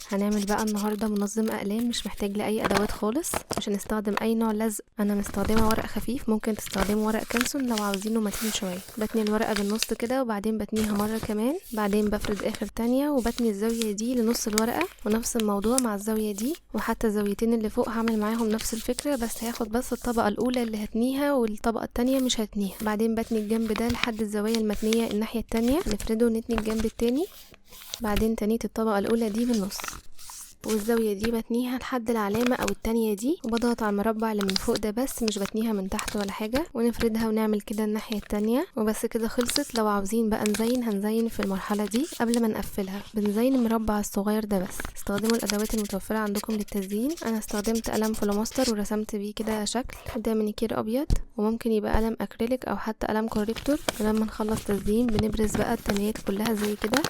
هنعمل بقى النهارده منظم اقلام مش محتاج لاي ادوات خالص، مش هنستخدم اي نوع لزق. انا مستخدمة ورق خفيف، ممكن تستخدموا ورق كانسون لو عاوزينه متين شوية. بتني الورقة بالنص كده وبعدين بتنيها مرة كمان، بعدين بفرد اخر تانية وبتني الزاوية دي لنص الورقة، ونفس الموضوع مع الزاوية دي، وحتى الزاويتين اللي فوق هعمل معاهم نفس الفكرة، بس هاخد بس الطبقة الاولى اللي هتنيها والطبقة التانية مش هتنيها. بعدين بتني الجنب ده لحد الزاوية المتنيه الناحية التانية، نفرده ونتني الجنب التاني، بعدين تنيت الطبقة الأولى دي بالنص، والزاوية دي بتنيها لحد العلامة أو التانية دي، وبضغط على المربع اللي من فوق ده بس، مش بتنيها من تحت ولا حاجة، ونفردها ونعمل كده الناحية التانية. وبس كده خلصت. لو عاوزين بقى نزين هنزين في المرحلة دي قبل ما نقفلها، بنزين المربع الصغير ده بس. استخدموا الأدوات المتوفرة عندكم للتزيين. أنا استخدمت قلم فلوماستر ورسمت بيه كده شكل، ده مانيكير أبيض، وممكن يبقى قلم أكريليك أو حتى قلم corrector. ولما نخلص تزيين بنبرز بقى التنيات كلها زي كده.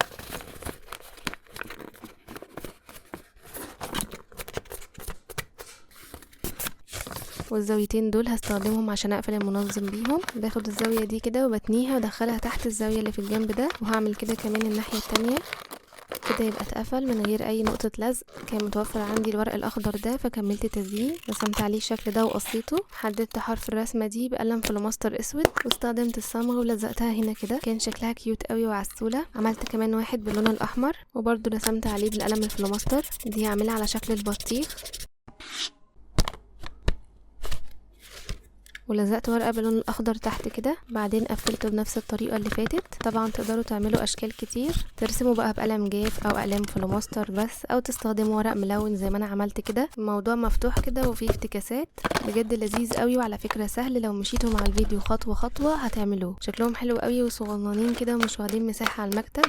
والزاويتين دول هستخدمهم عشان اقفل المنظم بيهم. باخد الزاوية دي كده وبتنيها وادخلها تحت الزاوية اللي في الجنب ده، وهعمل كده كمان الناحية التانية كده، يبقى اتقفل من غير اي نقطة لزق. كان متوفر عندي الورق الاخضر ده فكملت تزيين، رسمت عليه الشكل ده وقصيته، حددت حرف الرسمة دي بقلم فلوماستر اسود، واستخدمت الصمغ ولزقتها هنا كده، كان شكلها cute قوي وعسولة. عملت كمان واحد باللون الاحمر وبرده رسمت عليه بالقلم الفلوماستر، دي هعملها على شكل البطيخ، ولزقت ورقة باللون الأخضر تحت كده، بعدين قفلته بنفس الطريقة اللي فاتت. طبعا تقدروا تعملوا أشكال كتير، ترسموا بقى بقلم جاف أو أقلام فلوماستر بس، أو تستخدموا ورق ملون زي ما أنا عملت كده. الموضوع مفتوح كده وفيه افتكاسات، بجد لذيذ قوي، وعلى فكرة سهل لو مشيتوا مع الفيديو خطوة خطوة هتعملوه. شكلهم حلو قوي وصغننين كده ومش واخدين مساحة على المكتب.